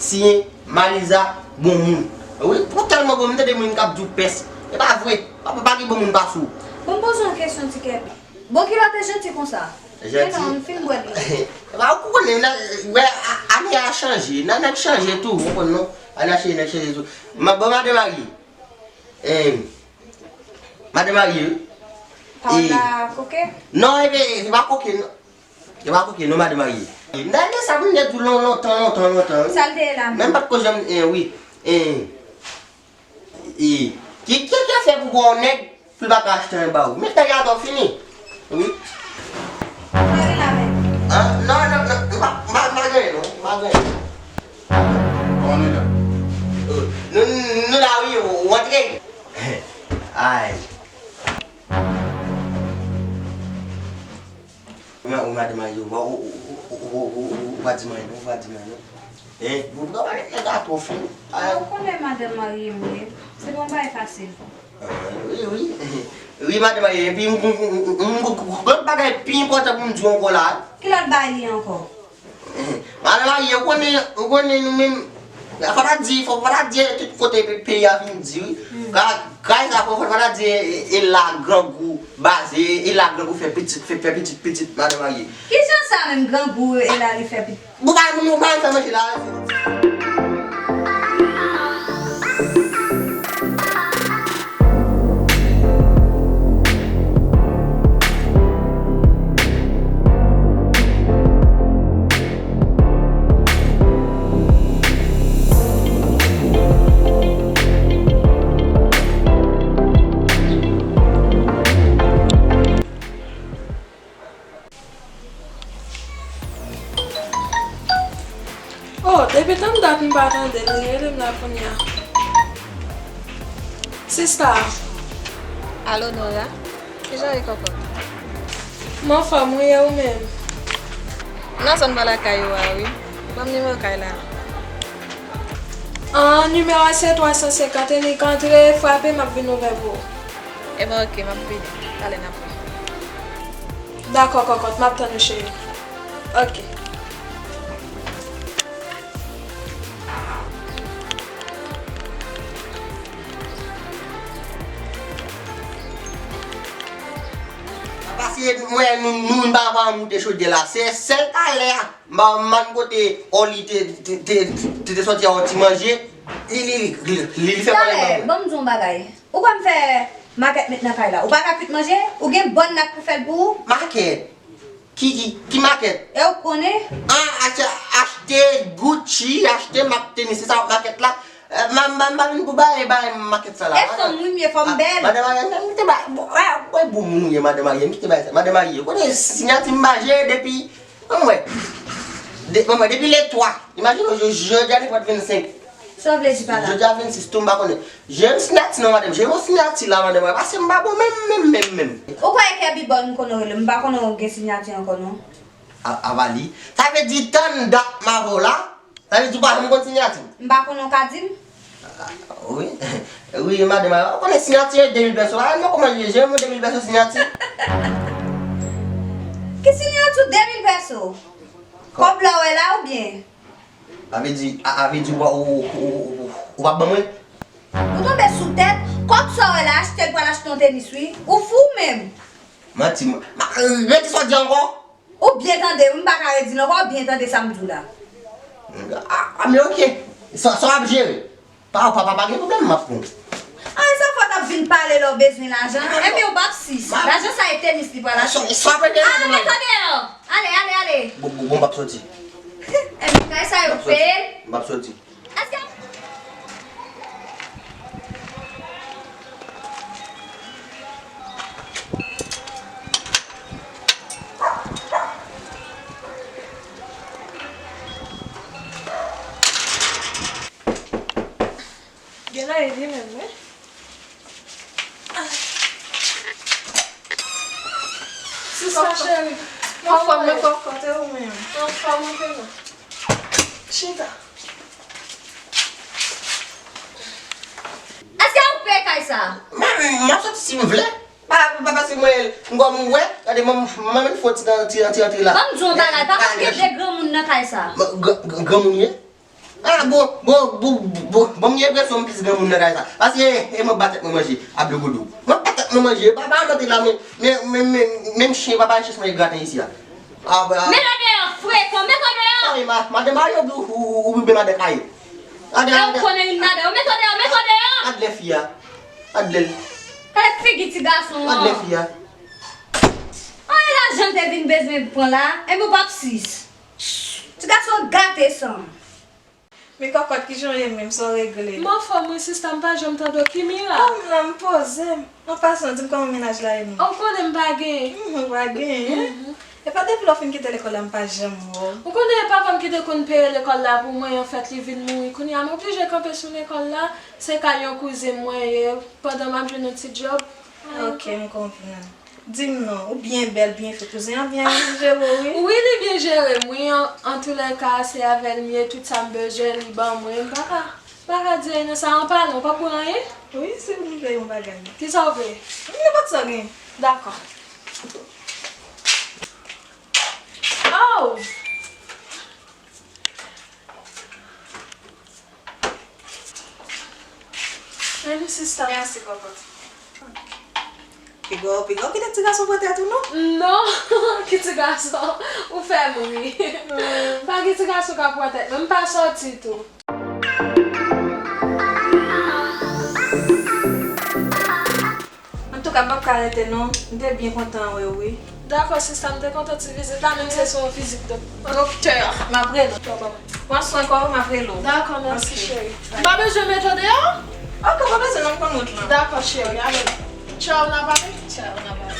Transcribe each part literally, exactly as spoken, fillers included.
Siyen, Maliza, bon moun. Wi, ou tèlman bon, m tande moun k ap di w pès. E pa vre, pa, pa gen bon moun pase w. Bon, m poze yon kesyon, Ti Kèbi. Bon, kilè w te janti konsa? Janti. Men non, m fin bwè li. Ba, ou konnen, nan, wè, a- ane a chanje, nan nèg chanje tou, ou konn non. Ane a chanje, nèg chanje tou. Ma, bon, madan marye. Eh, madan marye, wi. Paola koke? Non, e, e, e pa koke, non. E pa koke, non, madan marye. Nan ane sa, pou m te di w lon- lontan, lontan, lontan, wi. Sa l te ye la menm? Men m pa t ko janm, eh, wi. Eh, E, ki, ki, ki fè pou gon nèg, pou l pa ka achte anyen ba ou? Met nèg la atò fini. Wi. Sa gen la menm? An, non, non, non, m pa, m pa, m pa gen, non, m pa gen. Kòman nou ye la? Oh, nou, nou la, wi, ou antre. Ay. Ou ma-, ou madan marye, ou pa, ou, ou pa di m anyen, non, ou pa di m anyen, non. Hein? Ou pa, pa, pa, pa twò fen. Ah, ou konnen madan marye m ye. Se pa yon bagay fasil. Ah, wi, wi. Wi, madan marye, epi m, m, m, m, m, m, lòt bagay pi enpòtan pou m di w ankò la. Ki lòt bagay li ye ankò? Madan marye, ou konnen, ou konnen nou menm, fò ta di, fò, fò ta di tout kote pe-, peyi a vin di, wi. Hmm. Ka-, kay sa, fò, fò, fò ta di, e, e la grangou baze, e la grangou fè pitit, fè, fè pitit, pitit, madan marye. Kijan sa menm grangou, e la li fè pitit? Bon, pa moun, pa fè manje la. Oh, depi tann dat m pa tande l, li rele m la kounye a. Sista. Alo, Nora. Kijan w ye, kòkòt? M anfòm, wi, e ou menm? M nan zòn bò lakay ou a, wi. Ban m nimewo kay la. An, nimewo a se twa san senkant, e li ka antre, frape, m ap vin ouvè pou ou. Ebyen, oke, m ap vini. Talè n ap wè. Dakò, kòkòt, m ap tann ou, cheri. Oke. Paske m wè nou, nou, nou pa, pa moute chodyè la. Se sèl talè a, m pa konn kote Oli te, te, te, te, te sòti a yon ti manje. Li, li, li, li, li fè pale. Talè, ban m di w yon bagay. Ou kwè m fè makèt met nan kay la? Ou pa ka kwit manje? Ou gen bòn la k pou fè l pou ou? Makèt? Ki, ki, ki makèt? E ou konnen? An, achte, achte Gucci, achte mak tenis, se sa w ap makèt la. Eh, m, m, m pa vin pou bay, bay makèt sa la. E fanm wi m ye, fò m bèl. Madan marye, m te bay, bon, wè, wè bon moun ou ye, madan marye, m kite bay sa. Madan marye, ou konnen siyati m pa jere depi, ann wè. De, ann wè, depi le twa. Imajine w, jodi a nenpòt vennsenk. Sa w vle di pa la? Jodi a vennsis tou, m pa konnen. Jere m siyati non, madanm. Jere yon siyati la, madanm. Paske m pa bon menm, menm, menm, menm. Ou kwè Kèbi bòn m konnen w rele? M pa konnen w gen siyati ankò non. A, avali. Sa vle di tann dat m avè w la. Sa vle di w pa janm konn siyati m. M pa konnen w ka di m? Ah, wi. Wi, madanm. Ou konnen siyati e de mil pèso. Ah, non, kòman li ye? Jere m de mil pèso siyati. Ki siyati w de mil pèso? Kòb la w wè la oubyen? A vle di, a, a vle di ou, ou, ou, ou, ou, ou p ap ban mwen? Ou tonbe sou tèt, kòb sa w wè la, achte l pral achte yon tenis wi. Ou fou menm? Manti, ma, redi sa w di ankò? Ou byen tande wi, m pa ka redi l ankò, ou byen tande sa m di w la. A, a, men oke. Sa, sa w ap jere? Pa, pa, pa, pa gen pwoblèm, m ap pran. An, e sa fò w t ap vin pale lè w bezwen lajan. Ebyen, ou p ap sis. Lajan sa e tenis li pral achte. Sa, sa w ap rete la, men sa deyò. Ale, ale, ale. Bon, bon, bon, m p ap soti. Ebyen, kay sa yo peye. M p ap soti. Èske Gen anyen li menm, wi. Sista cheri, m anfòm, mwen kòkòt, e ou menm? M anfòm, ou menm? Chita. Èske ou peye kay sa? Mwen, m ap soti si m vle. Pa, pa, pa, paske mwen, m kòm ou wè, gade, mwen, mwen menm fò ti, ti, ti antre la. Ban m di w yon bagay, pa konn gen de granmoun nan kay sa. Granmoun ye? Ah, bon, bon, bon, bon, bon, m gen enpresyon m plis granmoun nan kay sa. Paske, e mwen ba tèt mwen manje, a blogodo. Mwen ba tèt mwen manje, pa, pa rantre la, men, men, men, men, menm chen pa bay chans manje graten isi a. Ah, ba. Met w deyò, frekan, met w deyò! Ay, ma, madan Mario, ou, ou, ou, ou bebe madan Kaye. Gade, e ou gade, konnen youn ladan yo, met w deyò, met w deyò! Gade lè fi a. Gade lè. Gade figi ti gason an. Gade lè fi a. An, e lajan l te vin bezwen pran la, e mwen p ap sis. Ti gason gate san. Men kòkòt, kijan w ye menm, sa w regle? M anfòm wi sista, m pa janm tande w, ki mirak? Oh, m la, m poze m. An pasan, di m kòman mennaj la ye menm? Oh, ou konnen m pa genyen. Mhm, ou pa genyen? Mhm. E pa depi lè w fin kite lekòl la, m pa janm wè w. Ou konnen e papa m ki te konn peye lekòl la pou mwen, anfèt, li vin mouri. Kounye a, m oblije kanpe sou lekòl la. Se kay yon kouzen mwen ye, pandan m ap jwenn yon ti djòb. Ok, m konprann. Di m non, ou byen bèl, byen fèt. Kouzen an byen jere w, wi. Wi, li byen jere m, wi. An, antoulèka, se avè l m ye, tout sa m bezwen, li ban mwen. M pa ka, m pa ka di anyen nan sa. An palan, ou p ap pran anyen? Wi, si w vle yon bagay. Kisa w vle? Nenpòt sa w gen. Dakò. Oh! Men nou sista. Mèsi, kòkòt. Piga w, piga w kite ti gason pran tèt ou, non? Non, ki ti gason? Ou fè m ri. Pa gen ti gason k ap pran tèt mwen, m pa sòti tou. Antouka, m p ap ka rete non, m te byen kontan wè w wi. Dakò sista, m te kontan ti vizit la, menm si se yon vizit dok- doktè. M ap rele w. Pran swen kò w, m ap rele w. Dakò, mèsi cheri. M pa bezwen mete w deyò? Ok, ou pa bezwen non, m konn wout lan. Dakò cheri, ale. Tchaw, n a pale. Tchaw, n a pale.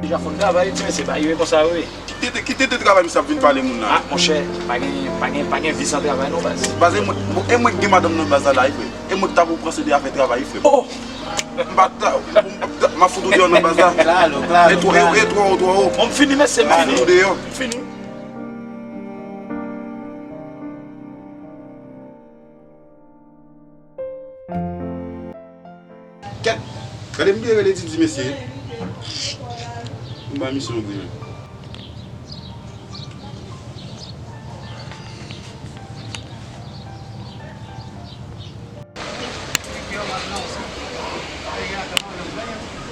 Deja fò n travay wi ti mesye, pa rive konsa wi. Kite, kite de travay misye ap vin pale moun nan. Ah monchè, pa gen, pa gen, pa gen vi san travay non baz. Baz, e mwen, bon, e mwen ki gen madanm nan baz la la wi frè. E mwen ki ta pou pran se de afè travay wi frè. Oh! M pa ta, m pa ta, m ap fout ou deyò nan baz la. Klalo, klalo, e twò, e, e twò wo, twò wo. Bon, m fini mesye, m fini. M ap fout ou deyò. M fini. Kèt! Gade m bliye rele Didi mesye. M ba misye yon gri menm.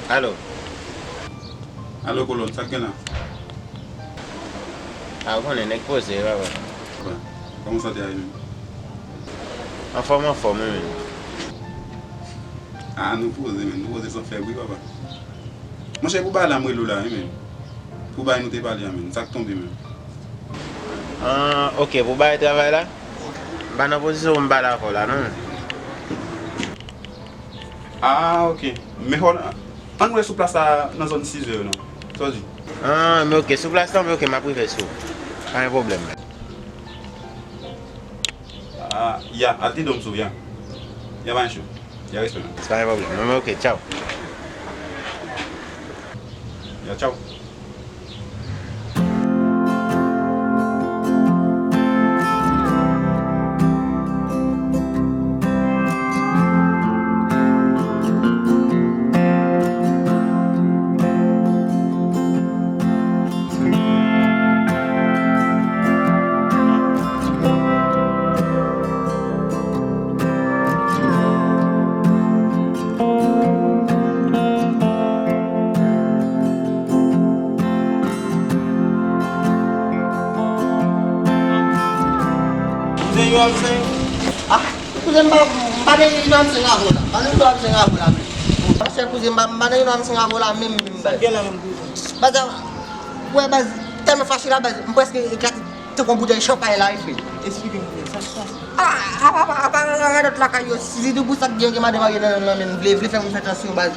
Alo. Alo kolòn, sa k gen la? A ou konnen nèg poze wi papa. Kòman sante a ye menm? Anfòm, anfòm wi menm. A nou poze menm, nou poze san fè bri papa. Monchè pou bagay la m rele w la wi menm. Pou bagay nou te pale a menm, sa k tonbe menm? Ah, ok, pou bagay travay la? M pa nan pozisyon pou m pale avè w la non. Ah, ok. Men fò, ann wè sou plas la nan zòn sizè yo non. Sa w di? Ah, men ok, sou plas la, men ok, m ap rive sou ou. Pa gen pwoblèm. Ah, ya, al te dòmi sou, ya. Ya, pa gen cho. Ya, respè, man. Pa gen pwoblèm. Men ok, tchaw. Ya, tchaw. Kouzen, yo ap zen. Ah, kouzen, m pa, m pa nan yon ap zen avè w la. M pa nan yon ap zen avè w la menm. Monchè kouzen, m pa, m pa nan yon ap zen avè w la menm, menm, baz. Sa k gen la menm kouzen? Baz, wè, baz, tèlman fache la, baz, m prèske eklate tankou yon boutèy chanpay la, wi, frè. Eksplike m, frè, sa k pase? Ah, apa, apa, apa radòt lakay yo, si se pou sa k gen, gen madan marye nan, nan men, vle, vle fè moun fè tansyon, baz.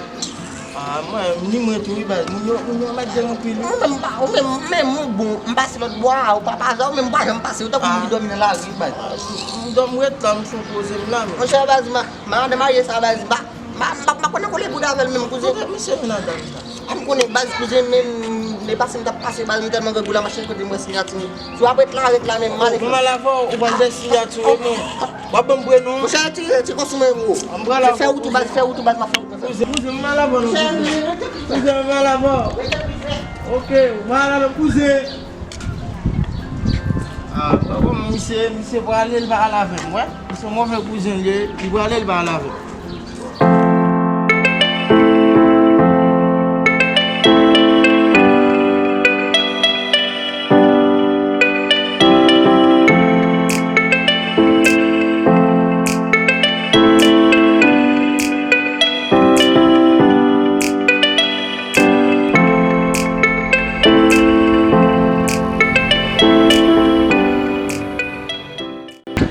Ah, mwen, ni mwen tou, wi, baz. Moun yo, moun yo mèt gen anpil, wi. Ou menm, ou menm, menm, ou bon, m pase lòt bò a, ou pa, pa ou menm, ou pa janm pase, ou tankou moun ki dòmi nan lari, baz. Ah, m dòmi, m ret la, m fè poze m la, men. Monchè, baz, ma, madan marye sa, baz, m pa, m pa, m pa, m pa konnen kole bouda avè l menm, kouzen. Kote misye vin ladan sa? Ah, m konnen, baz, kouzen, menm, e pase m t ap pase, baz, m tèlman grangou la, machin kote m wè siyati. Si w ap ret la, ret la, menm, m ale. Mwen mal avè w, ou pral fè siyati, wi, non. W ap ban m prenon? Monchè, retire, retire kòsou men ou. An m pral avè w, fè wout ou baz, fè wout ou baz, m ap fè wout ou baz. Kouzen, kouzen, m al avè w non, kouzen. Kouzen, m al avè w. Ok, m al avè w, kouzen. Ah, papa, misye, misye prale, l pa al avè m, wè. Misye move kouzen l ye, li prale, l pa al avè m.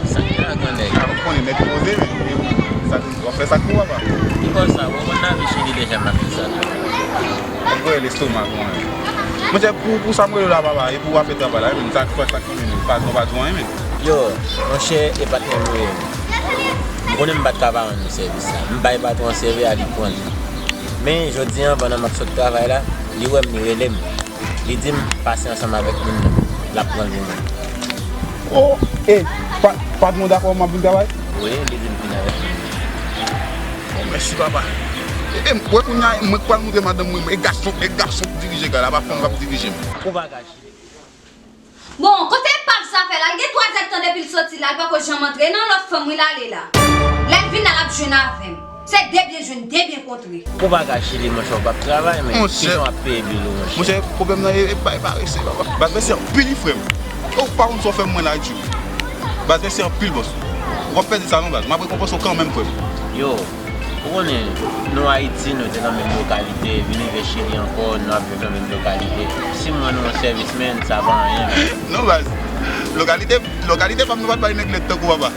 Sa k gen la, gran nèg? A, ou konnen nèg poze, men, men sa, w ap fè sa k pou w, papa. Ki kòb sa? Ou konn lave chili deja m ap fè sa tou. Ou voye lestomak mwen. Monchè, pou, pou sa m rele w la, papa, e pou afè travay la, men sa k fè sa k konnen, men pa, nou pa di w anyen, men. Yo, monchè, e patwon m li ye. Ou konnen m pa t ka pa rann li sèvis la. M bay patwon an seve a, li pran l. Men, jodi a, pandan m ap sot travay la, li wè m, li rele m. Li di m pase ansanm avèk moun nan, l ap pran l pou mwen. Oh, e, pa, patwon dakò m ap vin travay? Wi, li di m vin avèk moun nan. Oh, mèsi, papa. E, e, wè kounye a, mwen k pral montre madanm mwen, e gason, e gason k dirije kay la, pa fanm k ap dirije m. Ou pa ka chire. Bon, kote pap sa fè la? L gen twazèdtan depi l soti la, l pako janm antre. Nan lòt fanm wi l ale la. Lè l vin la, l ap jwenn avè m. Se de byen jwenn, de byen kontre. Ou pa ka chile, monchè, ou p ap travay, men kijan w ap peye bil ou, monchè? Monchè, pwoblèm nan e, e bay parese, papa. Baz, mèsi anpil wi, frè m. Ou pa konn sa w fè m mwen la, Ayiti. Baz, mèsi anpil, bòs. Ou p ap pèdi sa non, baz. M ap rekonpanse w kanmenm, frè m. Yo, ou konnen, nou Ayiti, nou te nan menm lokalite, vin rive Chili ankò, nou ap viv nan menm lokalite. Si m rann ou yon sèvis, men, sa pa anyen, men. Non, baz. Lokalite, lokalite pa m, nou pa t bay nèg lèd tankou papa.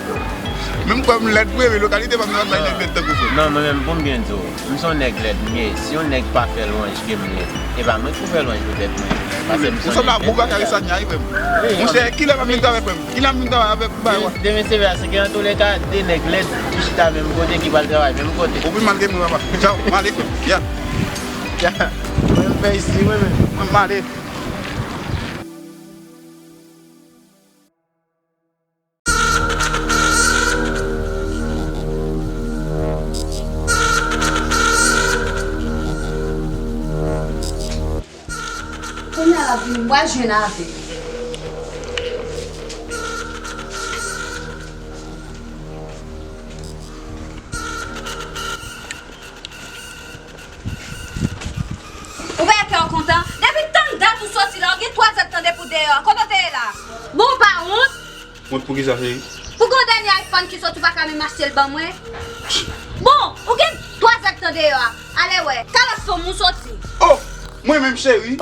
Menm kwè m lèd vre, men lokalite pa m, nou pa t bay nèg lèd tankou frè m. Non, mwen menm, pou m byen di w, m se yon nèg lèd m ye. Si yon nèg pa fè lwanj ke m ye, e pa mwen ki pou fè lwanj pou tèt mwen. Pase m se yon nèg lèd. Ou sa bon bagay sa, nya, frè m. Monchè, kilè m ap vin travay, frè m? Kilè m ap vin travay avèk bagay wa? Demen seve a se ke antouleka, de nèg lèd ki chita menm kote, ki pral travay menm kote. Ou pi mal ke mwen, papa. Tchaw, m ale, frè m. Ya. Ya. Mwen m fè isi, mwen menm. Mwen m ale. Kounye a l ap vini, m pral jwenn avè l. Ou wè kè w kontan? Depi tann dat ou soti la, ou gen twazèdtan depi w deyò a. Kote w te ye la? Bon, w pa wont? Wont pou kisa, cheri? Pou gon dènye iPhone ki soti, ou pa ka menm achte l ban mwen? Bon, ou gen twazèdtan deyò a. Ale wè, kalòt fanm ou soti. Oh! Mwen menm, cheri?